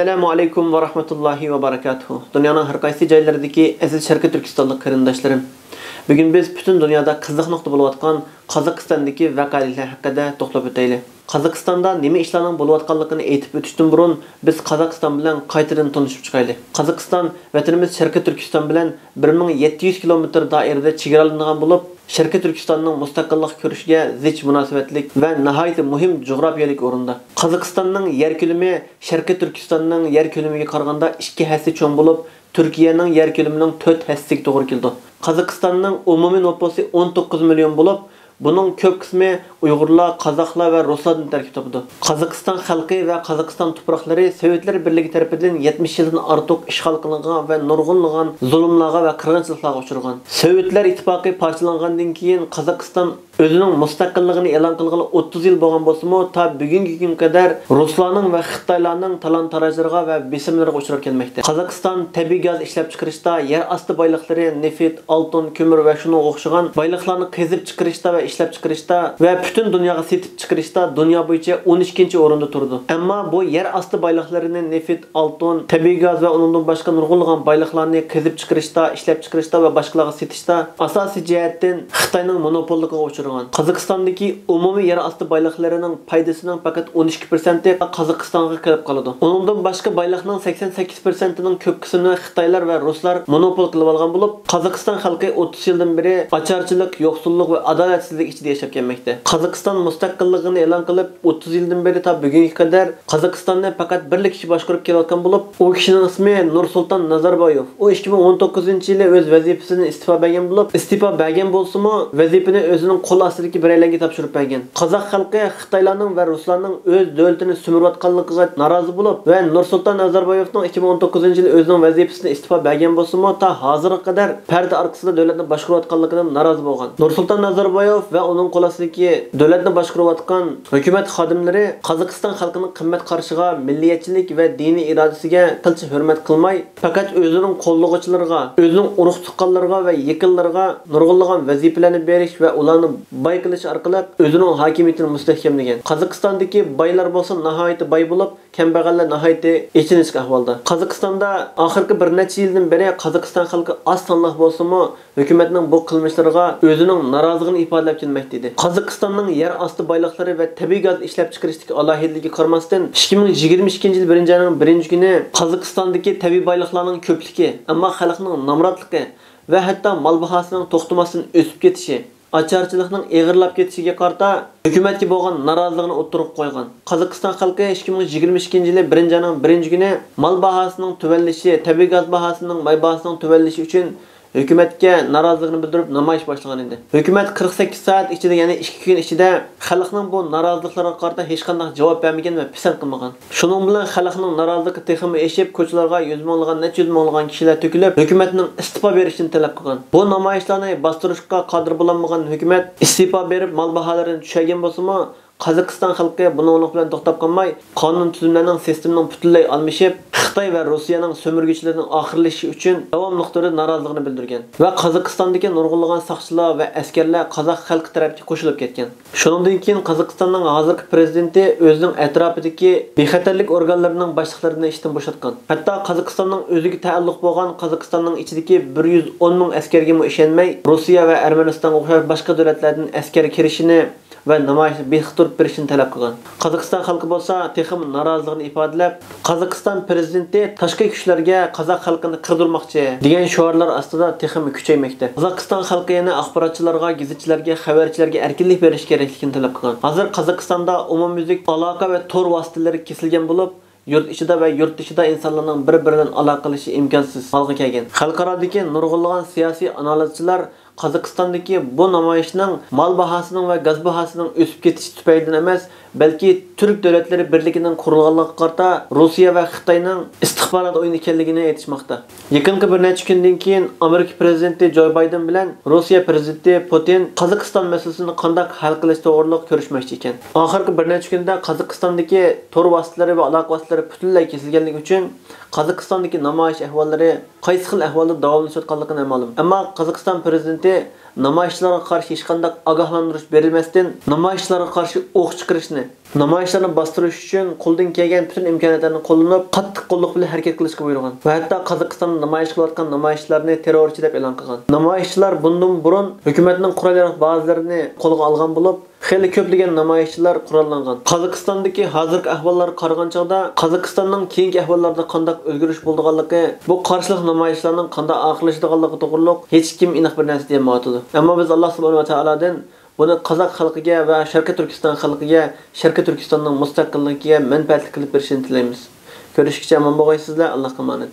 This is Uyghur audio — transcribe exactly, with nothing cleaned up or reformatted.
ئەسسالامۇ ئەلەيكۇم ۋە رەھمەتۇللاھى ۋە بەرىكاتۇھۇ. دۇنيانىڭ ھەر قايسى جايلىرىدىكى ئەزىز شەرقىي تۈركىستانلىق قېرىنداشلىرىم، بۈگۈن بىز پۈتۈن دۇنيادا قىزىق نۇقتا بولۇۋاتقان قازاقىستاندىكى ۋەقەلىكلەر ھەققىدە توختىلىپ ئۆتەيلى. قازاقىستاندا نېمە ئىشلارنىڭ بولۇۋاتقانلىقىنى ئېيتىپ ئۆتۈشتىن بۇرۇن، بىز قازاقىستان بىلەن قايتىدىن تونۇشۇپ چىقايلى. قازاقىستان ۋەتىنىمىز شەرقىي تۈركىستان بىلەن بىر مىڭ يەتتە يۈز كىلومېتىر دائىرىدە چېگرالىنىدىغان بولۇپ، شەرقىي تۈركىستاننىڭ مۇستەقىللىق كۈرىشىگە زىچ مۇناسىۋەتلىك ۋە ناھايىتى مۇھىم جۇغراپىيەلىك ئورۇندا. قازاقىستاننىڭ يەر كۆلىمى شەرقىي تۈركىستاننىڭ يەر كۆلىمىگە قارىغاندا ئىككى ھەسسە چوڭ بولۇپ، تۈركىيەنىڭ يەر كۆلىمىنىڭ تۆت ھەسسىسىگە توغرا كېلىدۇ. قازاقىستاننىڭ ئومۇمىي نوپۇسى ئون توققۇز مىليون بولۇپ، بۇنىڭ كۆپ قىسمى ئۇيغۇرلار، قازاقلار ۋە رۇسلاردىن تەركىب تاپىدۇ. قازاقىستان خەلقى ۋە قازاقىستان تۇپراقلىرى سوۋېتلار بىرلىكى تەرىپىدىن يەتمىش يىلدىن ئارتۇق ئىشغال قىلىنغان ۋە نۇرغۇنلىغان زۇلۇملارغا ۋە قىرغىنچىلىقلارغا ئۇچرىغان. سوۋېتلار ئىتتىپاقى پارچىلانغاندىن كېيىن قازاقىستان ئۆزىنىڭ مۇستەقىللىقىنى ئېلان قىلغىلى ئوتتۇز يىل بولغان بولسىمۇ، تا بۈگۈنكى كۈنگە قەدەر رۇسلارنىڭ ۋە خىتايلارنىڭ تالان-تاراجلىرىغا ۋە بېسىملىرىغا ئۇچراپ كەلمەكتە. قازاقىستان تەبىئىي گاز ئىشلەپچىقىرىشتا، يەر ئاستى بايلىقلىرى، نېفىت، ئالتۇن، كۆمۈر ۋە شۇنىڭغا ئوخشىغان بايلىقلارنى قېزىپ چىقىرىشتا ۋە ئىشلەپچىقىرىشتا ۋە پۈتۈن دۇنياغا سېتىپ چىقىرىشتا دۇنيا بويىچە ئون ئىككىنچى ئورۇندا تۇرىدۇ. ئەمما بۇ يەر ئاستى بايلىقلىرىنى، نېفىت، ئالتۇن، تەبىئىي گاز ۋە ئۇنىڭدىن باشقا نۇرغۇنلىغان بايلىقلارنى قېزىپ چىقىرىشتا، ئىشلەپچىقىرىشتا ۋە باشقىلارغا سېتىشتا ئاساسىي جەھەتتىن خىتاينىڭ مونوپوللۇقىغا ئۇچرىغان. قازاقىستاندىكى ئومۇمىي يەر ئاستى بايلىقلىرىنىڭ پايدىسىنىڭ پەقەت ئون ئىككى پىرسەنتى قازاقىستانغا كېلىپ قالىدۇ. ئۇنىڭدىن باشقا بايلىقنىڭ سەكسەن سەككىز پىرسەنتىنىڭ كۆپ قىسمىنى خىتايلار ۋە رۇسلار مونوپول قىلىۋالغان بولۇپ، قازاقىستان خەلقى ئوتتۇز يىلدىن بېرى ئاچارچىلىق، يوقسۇللۇق ۋە ئادالەتسىزلىك ئىچىدە ياشاپ كەلمەكتە. قازاقىستان مۇستەقىللىقىنى ئېلان قىلىپ ئوتتۇز يىلدىن بېرى تا بۈگۈنگە قەدەر قازاقىستاننى پەقەت بىرلا كىشى باشقۇرۇپ كېلىۋاتقان بولۇپ، ئۇ كىشىنىڭ ئىسمى نۇرسۇلتان نازاربايېۋ. ئۇ ئىككى مىڭ ئون توققۇزىنچى يىلى ئۆز ۋەزىپىسىدىن ئىستېپا بەرگەن بولۇپ، ئىستېپا بەرگەن بولسىمۇ، ۋەزىپىنى ئۆزىنىڭ قول ئاستىدىكى بىرەيلەنگە تاپشۇرۇپ بەرگەن. قازاق خەلقى خىتايلارنىڭ ۋە رۇسلارنىڭ ئۆز دۆلىتىنى سۈمۈرۈۋاتقانلىقىغا نارازى بولۇپ ۋە نۇرسۇلتان نازاربايېۋنىڭ ئىككى مىڭ ئون توققۇزىنچى يىلى ئۆزىنىڭ ۋەزىپىسىدىن ئىستېپا بەرگەن بولسىمۇ، تا ھازىرغا قەدەر پەردە ئارقىسىدا دۆلەتنى باشقۇرۇۋاتقانلىقىدىن نارازى بولغان. نۇرسۇلتان نازاربايېۋ ۋە ئۇنىڭ قول ئاستىدىكى دۆلەتنى باشقۇرۇۋاتقان ھۆكۈمەت خادىملىرى قازاقىستان خەلقىنىڭ قىممەت قارىشىغا، مىللىيەتچىلىك ۋە دىنىي ئىرادىسىگە قىلچە ھۆرمەت قىلماي، پەقەت ئۆزىنىڭ قوللىغۇچىلىرىغا، ئۆزىنىڭ ئۇرۇق-تۇغقانلىرىغا ۋە يېقىنلىرىغا نۇرغۇنلىغان ۋەزىپىلەرنى بېرىش ۋە ئۇلارنى باي قىلىش ئارقىلىق ئۆزىنىڭ ھاكىمىيىتىنى مۇستەھكەملىگەن. قازاقىستاندىكى بايلار بولسا ناھايىتى باي بولۇپ، كەمبەغەللەر ناھايىتى ئېچىنىشلىق ئەھۋالدا. قازاقىستاندا ئاخىرقى بىر نەچچە يىلدىن بېرى قازاقىستان خەلقى ئاز سانلىق بولسىمۇ، ھۆكۈمەتنىڭ بۇ قىلمىشلىرىغا ئۆزىنىڭ نارازىلىقىنى ئىپادىلەپ كەلمەكتە ئىدى. قازاقىستاننىڭ يەر ئاستى بايلىقلىرى ۋە تەبىئىي گاز ئىشلەپچىقىرىشتىكى ئالاھىدىلىكىگە قارىماستىن، ئىككى مىڭ يىگىرمە ئىككىنچى يىل بىرىنچى ئاينىڭ بىرىنچى كۈنى قازاقىستاندىكى تەبىئىي بايلىقلارنىڭ كۆپلۈكى، ئەمما خەلقنىڭ نامراتلىقى ۋە ھەتتا مال باھاسىنىڭ توختىماستىن ئۆسۈپ كېتىشى، ئاچارچىلىقنىڭ ئېغىرلاپ كېتىشىگە قارىتا ھۆكۈمەتكە بولغان نارازىلىقىنى ئوتتۇرىغا قويغان. قازاقىستان خەلقى ئىككى مىڭ يىگىرمە ئىككىنچى يىلى بىرىنچى ئاينىڭ بىرىنچى كۈنى مال باھاسىنىڭ تۆۋەنلىشى، تەبىئىي گاز باھاسىنىڭ، ماي باھاسىنىڭ تۆۋەنلىشى ئۈچۈن ھۆكۈمەتكە نارازىلىقىنى بىلدۈرۈپ نامايىش باشلىغان ئىدى. ھۆكۈمەت قىرىق سەككىز سائەت ئىچىدە، يەنى ئىككى كۈن ئىچىدە خەلقنىڭ بۇ نارازىلىقلىرىغا قارىتا ھېچقانداق جاۋاب بەرمىگەن ۋە پىسەنت قىلمىغان. شۇنىڭ بىلەن خەلقنىڭ نارازىلىقى تېخىمۇ ئېشىپ، كوچىلارغا يۈز مىڭلىغان، نەچچە يۈز مىڭلىغان كىشىلەر تۆكۈلۈپ، ھۆكۈمەتنىڭ ئىستېپا بېرىشىنى تەلەپ قىلغان. بۇ نامايىشلارنى باستۇرۇشقا قادىر بولالمىغان ھۆكۈمەت ئىستېپا بېرىپ، مال باھالىرىنى چۈشۈرگەن بولسىمۇ، قازاقىستان خەلقى بۇنىڭلىق بىلەن توختاپ قالماي، قانۇن تۈزۈملەرنىڭ سىستېمىنىڭ پۈتۈنلەي ئالمىشىپ، خىتاي ۋە روسىيەنىڭ سۆمۈرگۈچىلىرىنىڭ ئاخىرلىشىشى ئۈچۈن داۋاملىق تۈردە نارازىلىقىنى بىلدۈرگەن ۋە قازاقىستاندىكى نۇرغۇنلىغان ساقچىلار ۋە ئەسكەرلەر قازاق خەلقى تەرەپكە قوشۇلۇپ كەتكەن. شۇنىڭدىن كېيىن قازاقىستاننىڭ ھازىرقى پرېزىدېنتى ئۆزىنىڭ ئەتراپىدىكى بىخەتەرلىك ئورگانلىرىنىڭ باشلىقلىرىنى ئىشتىن بوشاتقان. ھەتتا قازاقىستاننىڭ ئۆزىگە تەئەللۇق بولغان قازاقىستاننىڭ ئىچىدىكى بىر يۈز ئون مىڭ ئەسكەرگىمۇ ئىشەنمەي، روسىيە ۋە ئەرمەنىستانغا ئوخشاش باشقا دۆلەتلەردىن ئەسكەر كىرىشىنى ۋە نامايىشنى بىخ تۇرۇپ بېرىشىنى تەلەپ قىلغان. قازاقىستان خەلقى بولسا تېخىمۇ نارازىلىقىنى ئىپادىلەپ، قازاقىستان پرېزىدېنتى تاشقى كۈچلەرگە قازاق خەلقىنى قىردۇرماقچى دېگەن شوئارلار ئاستىدا تېخىمۇ كۈچەيمەكتە. قازاقىستان خەلقى يەنە ئاخباراتچىلارغا، گېزىتچىلەرگە، خەۋەرچىلەرگە ئەركىنلىك بېرىش كېرەكلىكىنى تەلەپ قىلغان. ھازىر قازاقىستاندا ئومۇميۈزلۈك ئالاقە ۋە تور ۋاسىتىلىرى كېسىلگەن بولۇپ، يۇرت ئىچىدە ۋە يۇرت تېشىدا ئىنسانلارنىڭ بىر-بىرى بىلەن ئالاقىلىشىشى ئىمكانسىز ھالغا كەلگەن. خەلقئارادىكى نۇرغۇنلىغان سىياسىي ئانالىزچىلار قازاقىستاندىكى بۇ نامايىشنىڭ مال باھاسىنىڭ ۋە گاز باھاسىنىڭ ئۆسۈپ كېتىشى تۈپەيلىدىن ئەمەس، بەلكى تۈرك دۆلەتلىرى بىرلىكىنىڭ قۇرۇلغانلىقىغا قارىتا روسىيە ۋە خىتاينىڭ ئىستىخبارات ئويۇنى ئىكەنلىكىنى ئېيتىشماقتا. يېقىنقى بىر نەچچە كۈندىن كېيىن ئامېرىكا پرېزىدېنتى جو بايدېن بىلەن روسىيە پرېزىدېنتى پۇتىن قازاقىستان مەسىلىسىنى قانداق ھەل قىلىش توغرۇلۇق كۆرۈشمەكچى ئىكەن. ئاخىرقى بىر نەچچە كۈندە قازاقىستاندىكى تور ۋاسىتىلىرى ۋە ئالاقە ۋاسىتىلىرى پۈتۈنلەي كېسىلگەنلىكى ئۈچۈن قازاقىستاندىكى نامايىش ئەھۋاللىرى قايسى خىل ئەھۋالدا داۋاملىشىۋاتقانلىقى نامەلۇم. ئەمما قازاقىستان پرېزىدېنتى نامايىشچىلارغا قارشى ھېچقانداق ئاگاھلاندۇرۇش بېرىلمەستىن، نامايىشچىلارغا قارشى ئوق چىقىرىشنى، نامايىشلارنى باستۇرۇش ئۈچۈن قولىدىن كەلگەن پۈتۈن ئىمكانىيەتلەرنى قوللىنىپ، قاتتىق قوللۇق بىلەن ھەرىكەت قىلىشقا بۇيرۇغان ۋە ھەتتا قازاقىستاندا نامايىش قىلىۋاتقان نامايىشچىلارنى تېررورچى دەپ ئېلان قىلغان. نامايىشچىلار بۇندىن بۇرۇن ھۆكۈمەتنىڭ قورال-ياراغ بازىلىرىنى قولغا ئالغان بولۇپ، خېلى كۆپلىگەن نامايىشچىلار قوراللانغان. قازاقىستاندىكى ھازىرقى ئەھۋاللارغا قارىغان چاغدا، قازاقىستاننىڭ كېيىنكى ئەھۋاللاردا قانداق ئۆزگىرىش بولىدىغانلىقى، بۇ قارشىلىق نامايىشلارنىڭ قانداق ئاخىرلىشىدىغانلىقى توغرۇلۇق ھېچكىم ئېنىق بىر نەرسە دېيەلمەيۋاتىدۇ. ئەمما بىز ئاللا سۇبھانەھۇ ۋە تائالادىن بۇنى قازاق خەلقىگە ۋە شەرقىي تۈركىستان خەلقىگە، شەرقىي تۈركىستاننىڭ مۇستەقىللىقىگە مەنپەئەتلىك قىلىپ بېرىشىنى تىلەيمىز. كۆرۈشكىچە ئامان بولغايسىزلەر، ئاللاھقا ئامانەت.